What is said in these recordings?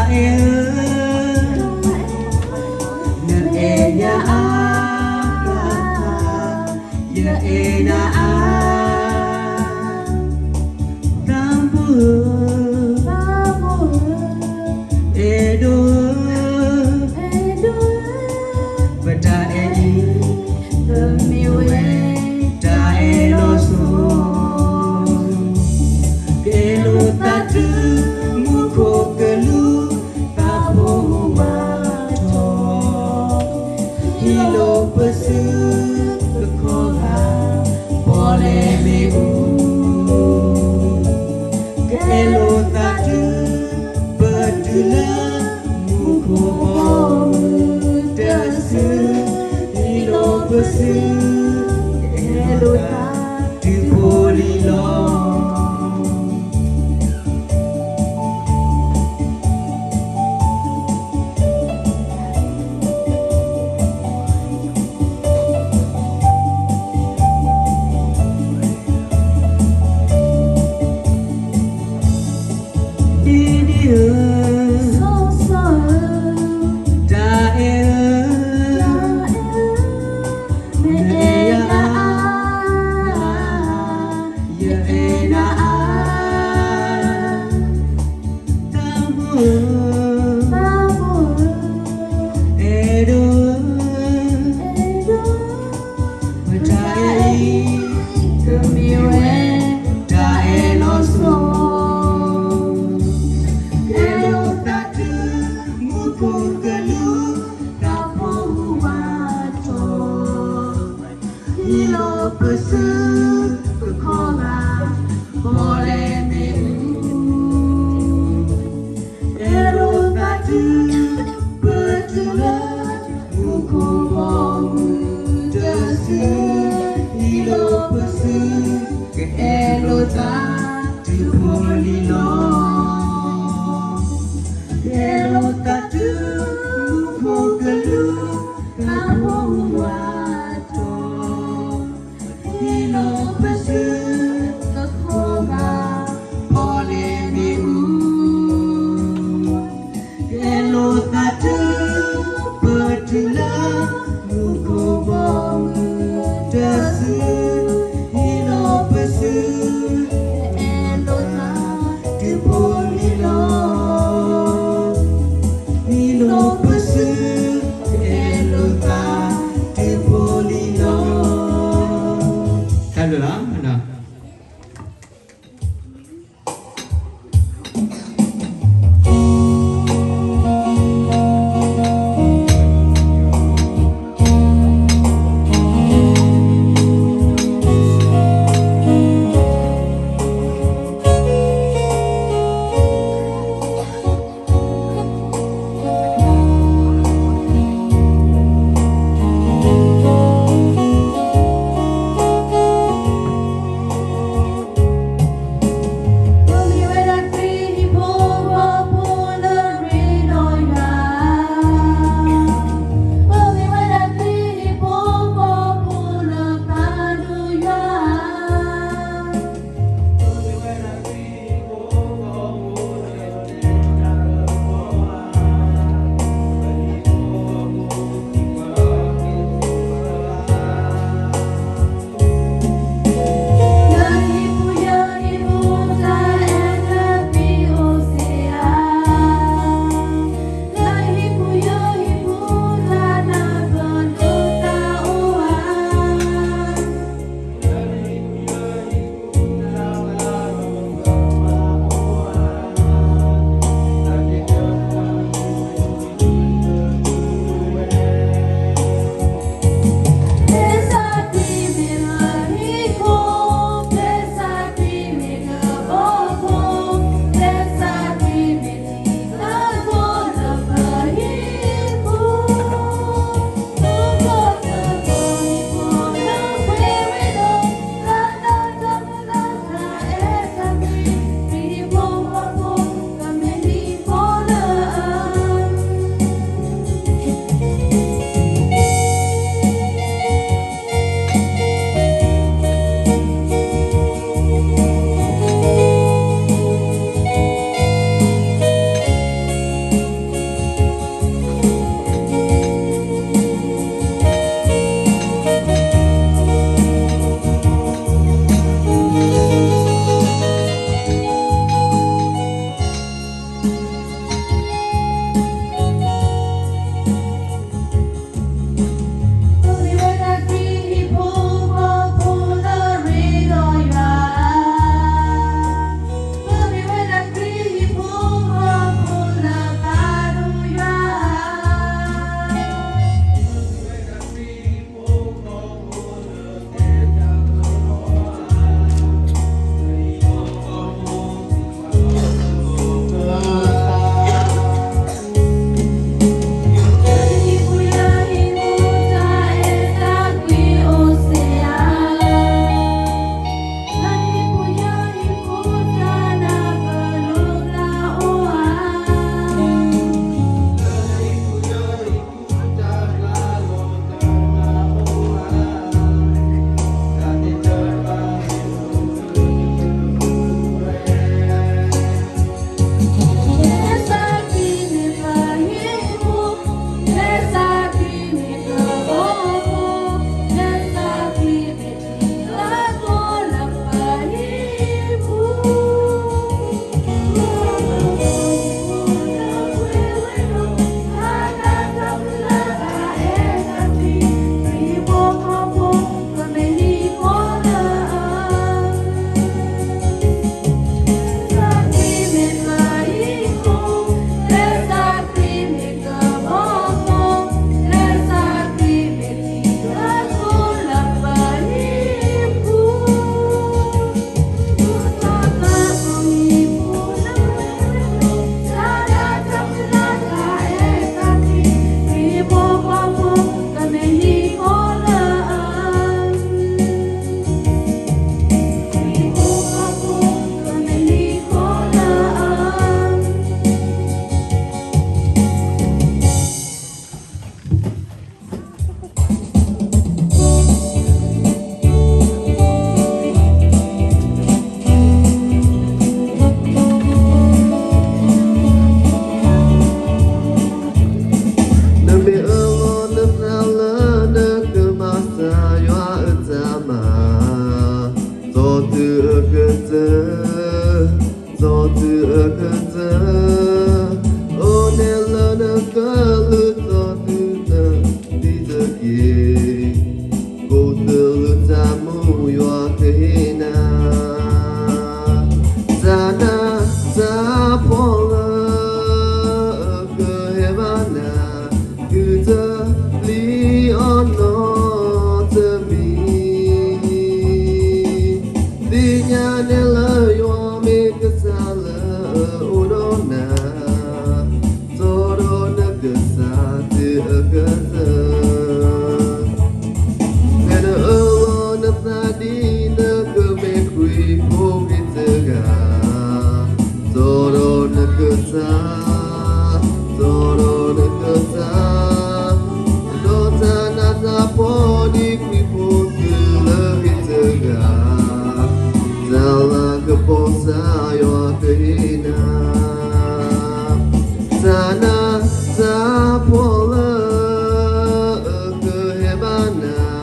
အဲၣ်ဧၢ, နအဲၣ်ယၤအါ, ယအဲၣ်နၤအါ, သးဘိဧၢ, အဲၣ်ဒိးဧၢ, ပတၢ်အဲၣ်အံၤ ကမ့ၢ်ဝဲ တၢ်အဲၣ်လီၤဆိ ကအဲၣ်လိာ်သးတုၤမူခိၣ်ကလူး သးဖိမုၢ်ဝါထီၣ်, ဟံးလိာ်ပစုတခီဂာ် ပီၣ်လဲၣ်မ့ၣ်အူ, ကအဲၣ်လိာ်သးတုၤ ပတုၤလၢ မူခိၣ်ဘီမုၢ်တစု, ဟံးလိာ်ပစု ကအဲၣ်လိာ်သး တုၤဖိလံၤလီၤ. ဒ့ဒ့ဧၢ, စီၤစီၤဧၢ, တၢ်အဲၣ်ဧၢ, နအဲၣ်ယၤအါ, ယအဲၣ်နၤအါ, သးဘိဧၢ, အဲၣ်ဒိးဧၢ, ပတၢ်အဲၣ်အံၤ ကမ့ၢ်ဝဲ တၢ်အဲၣ်လီၤဆိ ကအဲၣ်လိာ်သးတုၤ မူခိၣ်ကလူး သးဖိမုၢ်ဝါထီၣ်, ဟံးလိာ်ပစုတခီဂာ် ပီၣ်လဲၣ်မ့ၣ်အူ, ကအဲၣ်လိာ်သးတုၤ ပတုၤလၢ မူခိၣ်ဘီမုၢ်တစု, ဟံးလိာ်ပစု ကအဲၣ်လိာ်သး တုၤဖိလံၤလီၤ. ကအဲၣ်လိာ်သးတုၤ မူခိၣ်ကလူး သးဖိမုၢ်ဝါထီၣ်, ဟံးလိာ်ပစုတခီဂာ် ပီၣ်လဲၣ်မ့ၣ်အူ, ကအဲၣ်လိာ်သးတုၤ ပတုၤလၢ မူခိၣ်ဘီမုၢ်တစု, ဟံးလိာ်ပစု ကအဲၣ်လိာ်သး တုၤဖိလံၤလီၤ. ကလုၢ်သီၣ်သုနသံတက့ၢ်, ကိးသလုးတၢ်မူယွၤကဟ့ၣ်နၤ, တၢ်နးတၢ်ဖှီၣ်လၢအကဟဲဘၣ်နၤ, သုတပျံၤအီၤနီတမံၤ, သ့ၣ်ညါနဲလၢယွၤမ့ၢ်ကစၢ်လၢအအိၣ်ဒီးနၤ, တီဒီးနကစၢ်တုၤအကတၢၢ်, ဖဲနအၢၣ်လီၤနသးဒ်နကမ့ၢ်ခရံာ်ဖိဂ့ၤတဂၤ, တီဒီးနကစၢ်, တီဒီးနကစၢ်, ဒီးတၢ်နးတၢ်ဖှီၣ်ဒ်ခရံာ်ဖိတုၤလၢဂ့ၤတဂၤ, တၢ်လၤကပီၤစၢ်ယွၤကဟ့ၣ်နၤ, တၢ်နးတၢ်ဖှီၣ်လၢအကဟဲဘၣ်နၤ,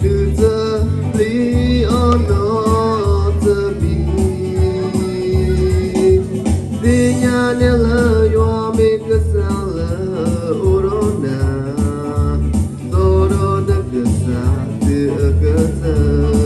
သုတပျံၤအီၤနီတမံၤ, သ့ၣ်ညါနဲလၢယွၤမ့ၢ်ကစၢ်လၢအအိၣ်ဒီးနၤ, တီဒီးနကစၢ်တုၤအကတၢၢ်. တကြၢးဒီးသးကွံ, တကြၢးဒီးသ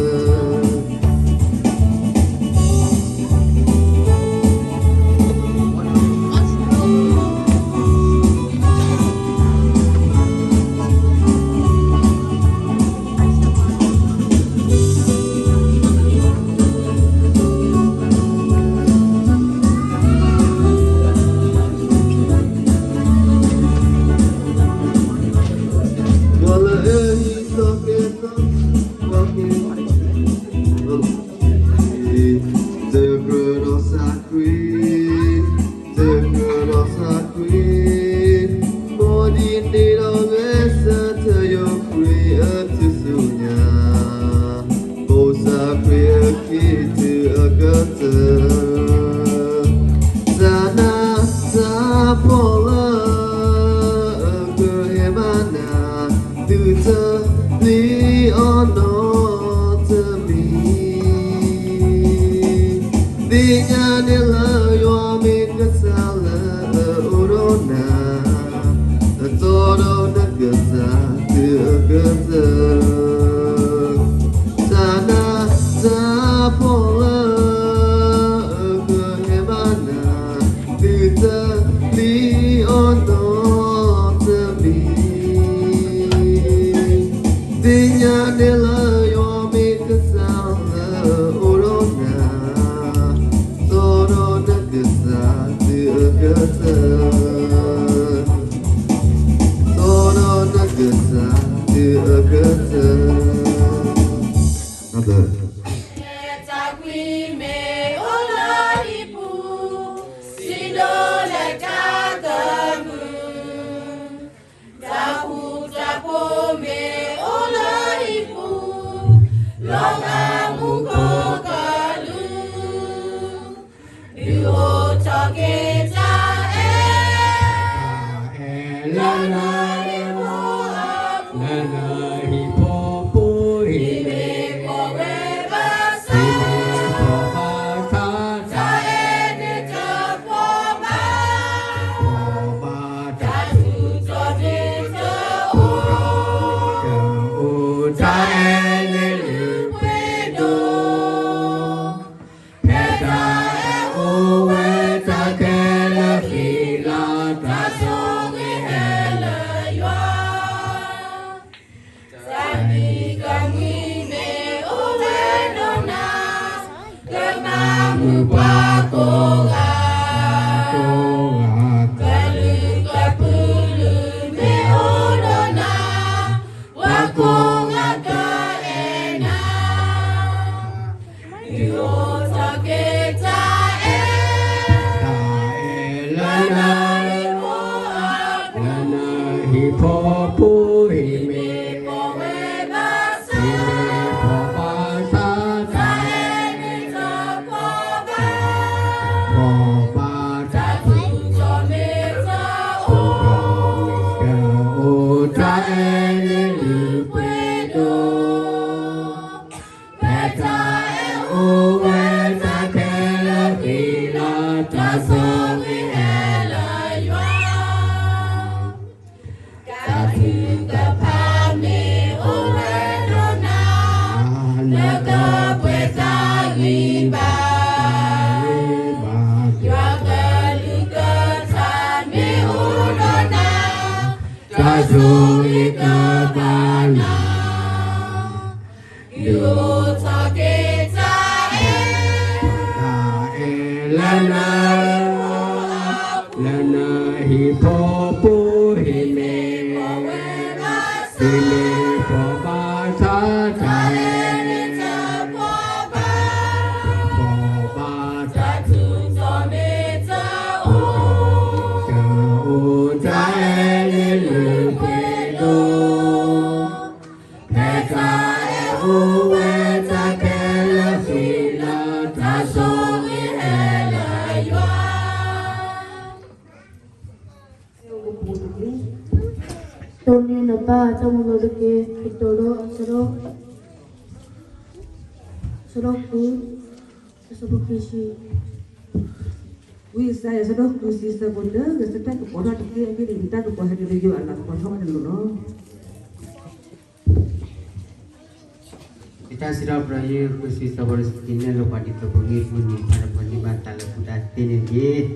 းကွံ, မ်ဒ်န့ၣ်ဒီးဂဲၤဆၢထၢၣ်ယိာ်ခရံာ်အထူၣ်စုညါ, ဘိၣ်စၢ်ခရံာ်အခံတုၤအကတၢၢ်, တၢ်နးတၢ်ဖှီၣ်လၢအကဟဲဘၣ်နၤ, သုတပျံၤအီၤနီတမံၤ, သ့ၣ်ညါနဲလၢယွၤမ့ၢ်ကစၢ်လၢအအိၣ်ဒီးနၤ, တီဒီးနကစၢ်တုၤအကတၢၢ်, တၢ်နးတၢ်ဖှီၣ်လၢအကဟဲဘၣ်နၤ, သုတပျံၤအီၤနီတမံၤ, သ့ၣ်ညါနဲလၢယွၤမ့ၢ်ကစၢ်လၢအအိၣ်ဒီးနၤ, တီဒီးနကစၢ်တုၤအကတၢၢ်, တီဒီးနကစၢ်တုၤအကတၢၢ်. တၢ်ဘျုး တၢ်ဃူတၢ်ဖိးမ့ၢ်အိၣ်လၢဟံၣ်ပူၤ, လီၤဂာ်မူခိၣ်ကလူး, ဒုးအိၣ်ထီၣ်က့ၤတၢ်အဲၣ်, လၢနဟံၣ်ဖိအပူၤ, လၢနဟံၣ်ဖိပူၤ, ဟံၣ်မ့ၢ်ကိးဝဲဘၣ်ဆၣ်, ဟံၣ်မ့ၢ်ကိးဝဲဘၣ်ဆၣ်, တၢ်အဲၣ်န့ၣ်တဖှီၣ်ဘၣ်, တၢ်ထူးတီၤန့ၣ်တအိၣ်, တၢ်အဲၣ်န့ၣ်လုၢ်ပှ့ၤဒိၣ်, ဖဲတၢ်အဲၣ်အိၣ်ဝဲတၢ်ခဲလၢာ်ဃံလၤ, တၢ်ဆိၣ်ဂ့ၤဟဲလၢယွၤ, တၢ်မံကမှံမ့ၢ်အိၣ်ဝဲဒီးနၤ, ကမၤမုာ်ပှၤကိးဂၤ, ကလုာ်ကပုာ်လုာ်မ့ၢ်အိၣ်ဒီးနၤ, ပှၤကိးဂၤကအဲၣ်နၤ, ဒုးအိၣ်ထီၣ်က့ၤတၢ်အဲၣ်, တၢ်အဲၣ်လၢနဟံၣ်ဖိအပူၤ, လၢနဟံၣ်ဖိပူၤ, ဟံၣ်မ့ၢ်ကိးဝဲဘၣ်ဆၣ်, ဟံၣ်မ့ၢ်ကိးဘၣ်ဆၣ်, တၢ်အဲၣ်န့ၣ်တဖှီၣ်ဘၣ်, တၢ်အဲၣ်န့ၣ်တအိၣ်, တၢ်အဲၣ်အိၣ်ဝဲတၢ်ခဲလၢာ်ဃံလၤ, တၢ်ဆိၣ်ဂ့ၤဟဲလၢယွၤ. အဆိၣ်ဂ့ၤကဘၣ်နၤ, ဒုးအိၣ်ထီၣ်က့ၤတၢ်အဲၣ်, တၢ်အဲၣ်လၢန, လၢနဟံၣ်ဖိပူၤ ဟံးန့ၢ်, ဟံးန့ၢ်ဖီၣ်ဘၣ်တၢ်, တၢ်အဲၣ်န့ၣ်တဖီၣ်ဘၣ်, တၢ်ဖီၣ်ဘၣ်တၢ်, တၢ်အဲၣ်န့ၣ်တအိၣ်, တၢ်အဲၣ်န့ၣ်လုၢ်ပှ့ၤဒိၣ်, ဖဲတၢ်အဲၣ်အိၣ်ဝဲ တၢ်ခဲလၢာ်ဃံလၤ, တၢ်ဆိၣ်ဂ့ၤဟဲလၢယွၤ. ဒိးန့ၢ်နပၢ်တၢ်မူလီၤတက့ၢ်. ကတိၤဒိ အဆၢဒိၣ်, အဆၢဒိၣ်ဃု, အဆၢဖိခံဆံ. ဝံယၡါယၤ အဆၢဒိၣ်ဃုဆံ အဆၢဖိတၢ, ကစၢ်တၢ်ကပီၤထီၣ်တက့ၢ်. အဂ့ၢ်ဒ်အံၤ, တၢ်ကပီၤဟဲတုၤလၢယွၤအလၤကပီၤထီၣ်ဝဲတလိၤလီၤ. ယတၢ်စံးထီၣ်ပတြၢၤ ယဲၢ်ဆံဃုဆံ အဆၢဖိတဆံခံန့ၣ် လၢပှၤဒ်သိးပဂံၢ်ပူၤန့ၣ် ပှၤတပှၤန့ၢ်ဘၣ်တၢ်လၢပူၤဒၣ်သ့န့ၣ်တက့ၢ်.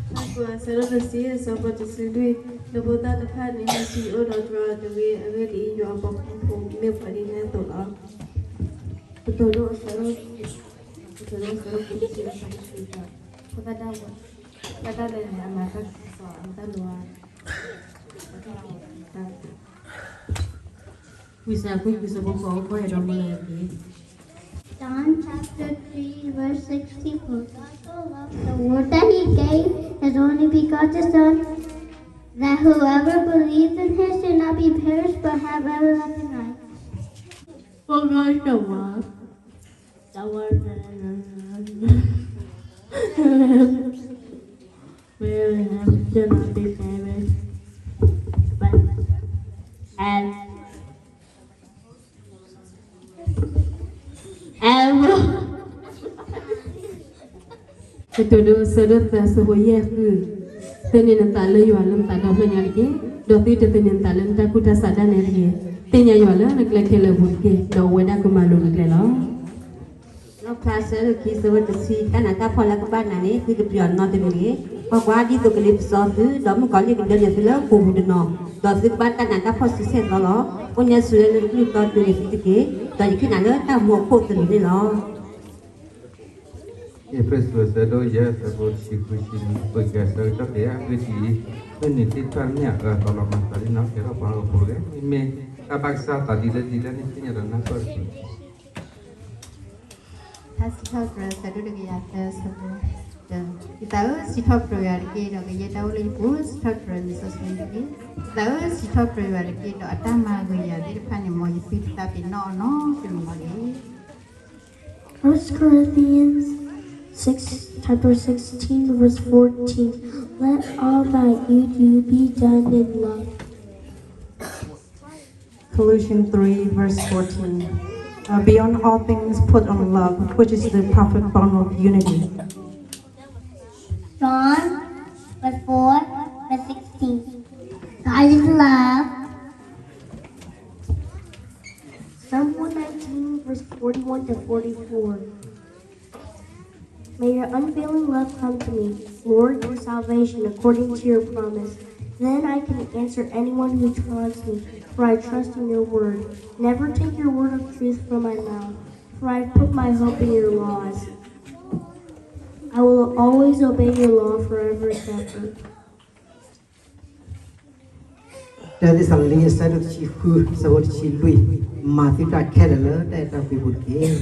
အဆၢဒိၣ်တဆံ အဆၢဖိတဆံလွံၢ်, ဒီးဖိသၣ်တဖၣ်န့ၣ် ဟဲဆူယအိၣ်ဒီးတြီအီၤတဂ့ၤ. အဂ့ၢ်ဒ်အံၤ, ယွၤအပှၤဖှီၣ်ဖိမ့ၢ်ပှၤဒ်န့ၣ်အသိးလီၤ. ကတိၤဒိ အဆၢဒိၣ်, ကတိၤဒိ အဆၢဒိၣ်ခံဆံ အဆၢဖိတဆံဃိး, ဖိသၣ်ဒၣ်ဝဲ, ဖိသၣ်ဒၣ်လဲာ်န့ၣ် အမၤတၢ်ကစီၣ် အမၤတၢ်လိၤ ဝံယၡါယၤ ဃုဆံဃုဆံ အဆၢဖိဃိး အိၣ်ခိးယၤဒီးမုၢ်လၢ်တက့ၢ်. John chapter three, verse sixteen. For God so loved the world that he gave his only begotten Son, that whoever believes in him should not be perished but have everlasting life. ဖိၣ်ဃဲတဝါ, တဝါ, where have should not be perished, but have, have ကတိၤဒိ အဆၢဒိၣ်သၢ အဆၢဖိယဲၢ်ဃု, သန့ၤနသးလၢယွၤလၢနသးဒီဖျၢၣ်ညါတက့ၢ်. ဒီးသုတသန့ၤနသးလၢနတၢ်ကူၣ်တၢ်ဆးဒၣ်နဲတဂ့ၤ. သ့ၣ်ညါယွၤလၢနကျဲခဲလၢာ်အပူၤတက့ၢ်, ဒီးအဝဲဒၣ်ကမၤလိၤနကျဲလီၤ. လီၣ်ဖျါ အဆၢဒိၣ်ခံ အဆၢဖိတဆံ, တၢ်နးတၢ်ဖှီၣ်လၢကဘၣ်နၤန့ၣ် သုတပျံၤအီၤနီတမံၤတဂ့ၤ. ကွၢ်ကွၢ်, ဒ်သိးကလ့ပစီသု, ဒီးမုၣ်ကီၤလံၢ်ကဒၢနၤသုလၢဃိာ်ပူၤတနီၤ, ဒီးသုကဘၣ်တၢ်နးတၢ်ဖှီၣ်ဆံဆဲၣ်သီလီၤ. အိၣ်ညါဆူလၢနကလုၢ်တီတုၤန့ၣ်သုတက့ၢ်, ဒီးယဟ့ၣ်နၤလၢတၢ်မူအခိၣ်သလုးန့ၣ်လီၤ. အ့းဖ့းစူး အဆၢဒိၣ်ယဲၢ် အဆၢဖိတဆံဃု တဆံနွံ, ပကဲအဆၢကတီၢ်က့ၤ အဂ့ၢ်ဒ်အံၤ, မုၢ်နံၤသ့ၣ်တဖၣ်မ့ၢ်အအၢအသီလီၤ. မၤသးဒ်န့ၣ်ကဲထီၣ်ပှၤဟီၣ်ခိၣ်ဖိလီၤ. မ့မ့ၢ်တၢ်ဘၣ်ကစၢ်သးဒ်လဲၣ်ဒ်လဲၣ်န့ၣ် သ့ၣ်ညါဒီးနၢ်ပၢၢ်တက့ၢ်. တၢ်စံးထီၣ်ပတြၢၤ အဆၢဒိၣ်တကယၤသၢ အဆၢဖိတၢ, ယသးဧၢ, စံးထီၣ်ပတြၢၤယွၤတက့ၢ်, ဒီးကယဲၢ်တၢ်အိၣ်လၢယပူၤ, စံးထီၣ်ပတြၢၤလံာ်စီဆှံတက့ၢ်. ယသးဧၢ, စံးထီၣ်ပတြၢၤယွၤတက့ၢ်, ဒီးအတၢ်မၤဂ့ၤယၤသ့ၣ်တဖၣ်န့ၣ် မ်ယသုတသးပ့ၤနီၣ်အီၤနီတမံၤဘၣ်တဂ့ၤ. First Corinthians six, chapter sixteen, verse fourteen. Let all that you do be done in love. Colossians three, verse fourteen. Uh, beyond all things, put on love, which is the perfect bond of unity. John, verse four, verse sixteen. God is love. Psalm one nineteen, verse forty-one to forty-four. May your unfailing love come to me, Lord, your salvation according to your promise. Then I can answer anyone who taunts me, for I trust in your word. Never take your word of truth from my mouth, for I put my hope in your laws. I will always obey your law forever and ever. တၢ်သ့းစၤလနံ အဆၢဒိၣ်တဆံဃု အဆၢဖိတဆံလွံၢ်, မၤသုတၢ်ခဲလၢာ်လၢတၢ်အဲၣ်တၢ်ကွံပူၤတက့ၢ်.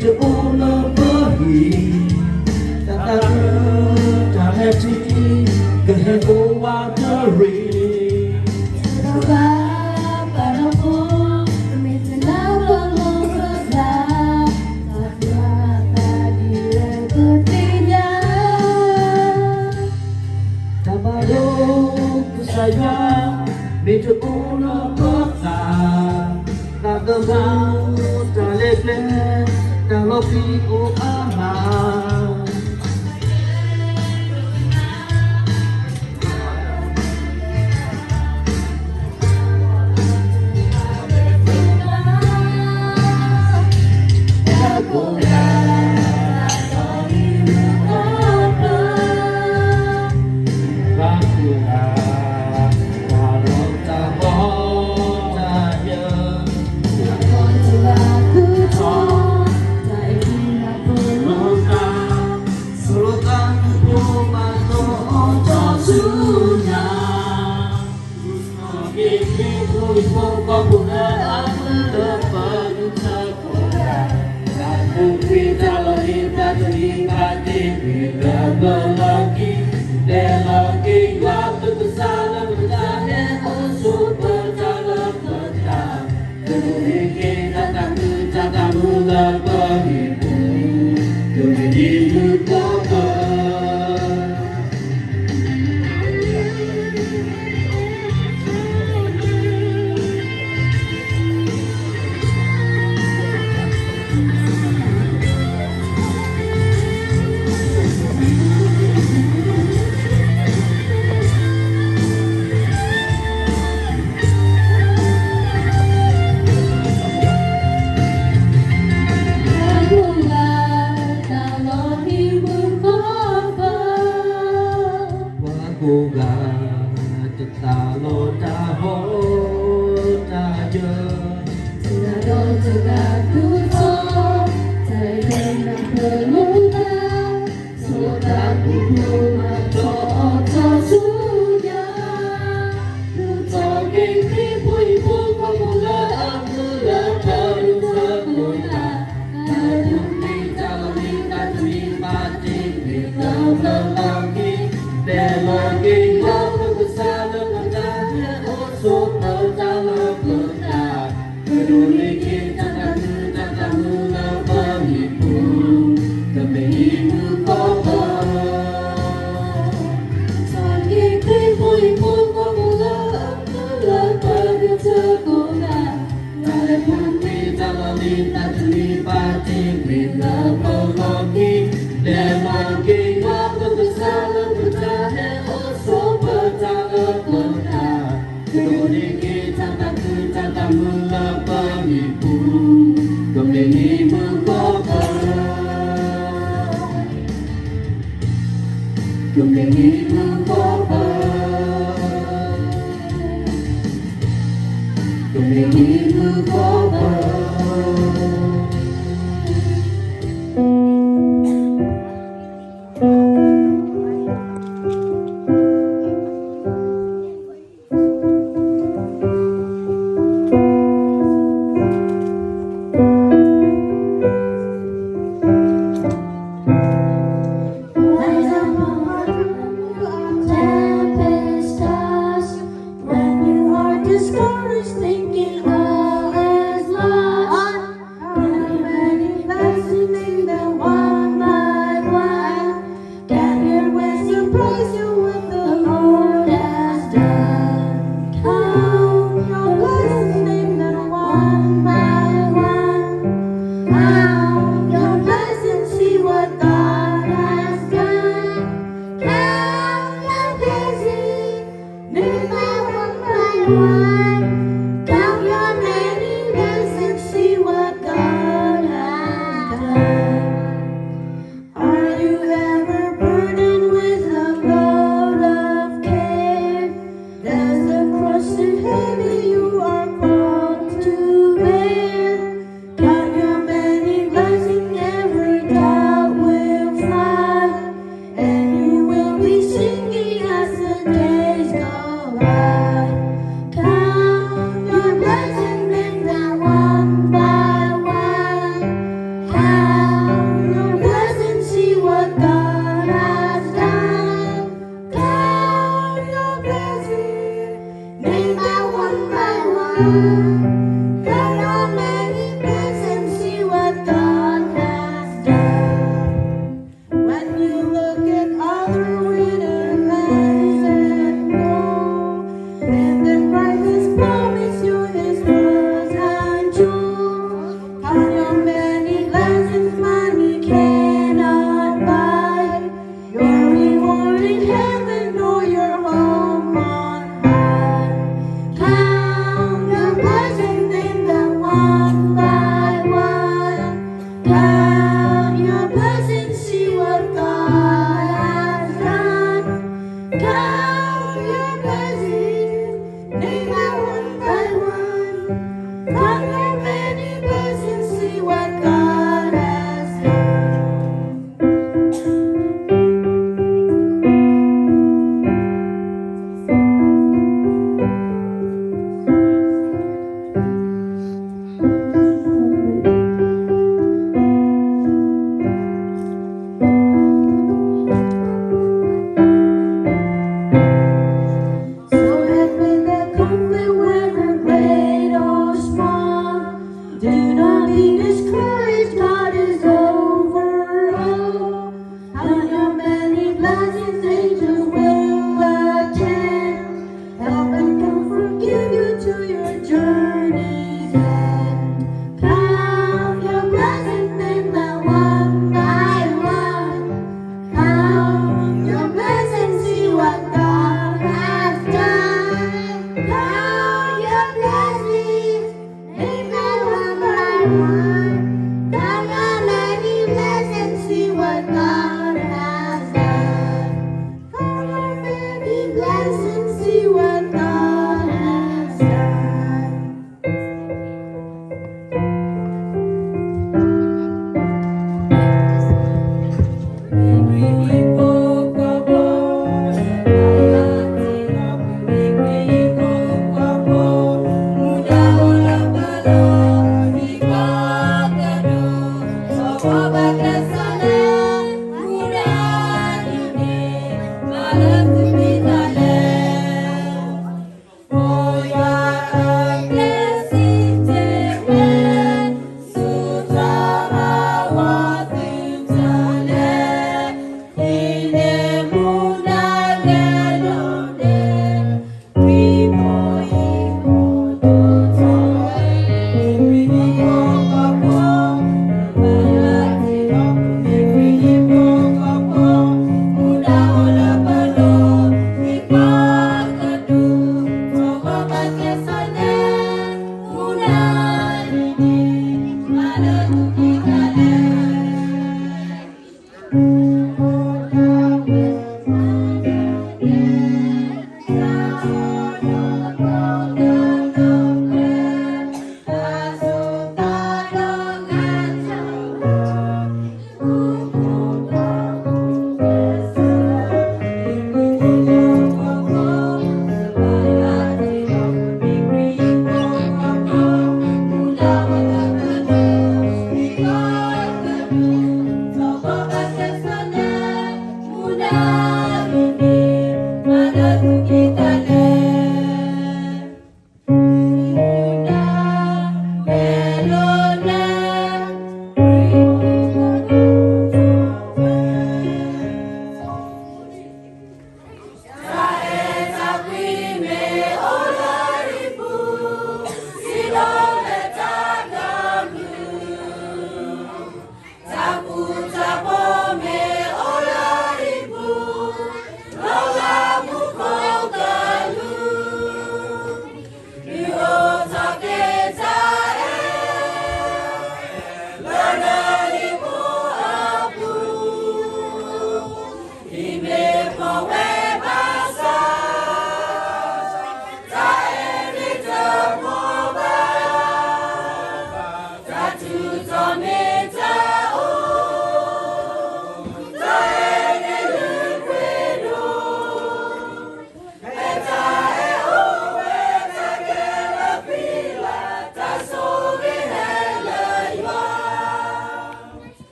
တအိၣ်လၢပဟံၣ်, တၢ်သးခုတၢ်မဲာ်ထံ ကဟဲအိၣ်ဝးတရံး, တဘၣ်ပာ်နီၣ်ဖိ, မ့ၢ်တနၢ်ပလိၣ်ပသး, တၢ်သးဒ်လဲၣ်ပသ့ၣ်ညါ, တၢ်ဘၣ်ဒိကစၢ်ယွၤ မ့ၢ်တအိၣ်လၢပသး, တၢ်သးမူတၢ်လဲၤကျဲ, တၢ်လီၤပျံၤအိၣ်အါမး. ပှၤကိးဂၤ တသးလီတၢ်ဟီၣ် တၢ်ယၢၤ, တဂၤဒီးတဂၤသူၣ်ထီၣ်, တၢ်အဲၣ်နၢ်ပၢၢ်လိာ်သး, ဆိၣ်တၢ်ကူၣ်ဖိမၤထီၣ်အီၣ်ထီၣ်ဆူညါ, ကူၣ်ထီၣ်က့ၤခရံာ်ဖိဟံၣ်ဖိဃီဖိလၢအမုာ်လၢပှၤဒိၣ်ထီၣ်ခိၣ်နၢ်, တၢ်လၢပူၤကွံာ်တၢ်လီၢ်လံၤ တၢ်တမံၤဘၣ်တ့ၢ်ကွံာ်လၢပလီၢ်ခံ, ပလီၢ်က့ၤယွၤပကစၢ်လၢပတၢ်ဟဲအိၣ်ဆိးပတၢ်လၢပသး, ကဒိးန့ၢ်က့ၤတၢ်သးခုတၢ်သးမုာ်လၢပဟံၣ်ပူၤ, ကမ့ၢ်ဟံၣ်မုၣ်ကီၢ်ပၢ် ထီၣ်က့ၤခရံာ်ဖိဟံၣ်ဖိဃီဖိလၢအမုာ်လၢပှၤဒိၣ်ထီၣ်ခိၣ်နၢ်, တၢ်လၢပူၤကွံာ်တၢ်လီၢ်လံၤ တၢ်တမံၤဘၣ်တ့ၢ်ကွံာ်လၢပလီၢ်ခံ, ပလီၢ်က့ၤယွၤပကစၢ်လၢပတၢ်ဟဲအိၣ်ဆိးပတၢ်လၢပသး, ကဒိးန့ၢ်က့ၤတၢ်သးခုတၢ်သးမုာ်လၢပဟံၣ်ပူၤ, ကမ့ၢ်ဟံၣ်မုၣ်ကီၢ်ပၢ် ကမ့ၢ်ဟံၣ်မုၣ်ကီၢ်ပၢ်, ကမ့ၢ်ဟံၣ်မုၣ်ကီၢ်ပၢ်. When you are discouraged, thinking all is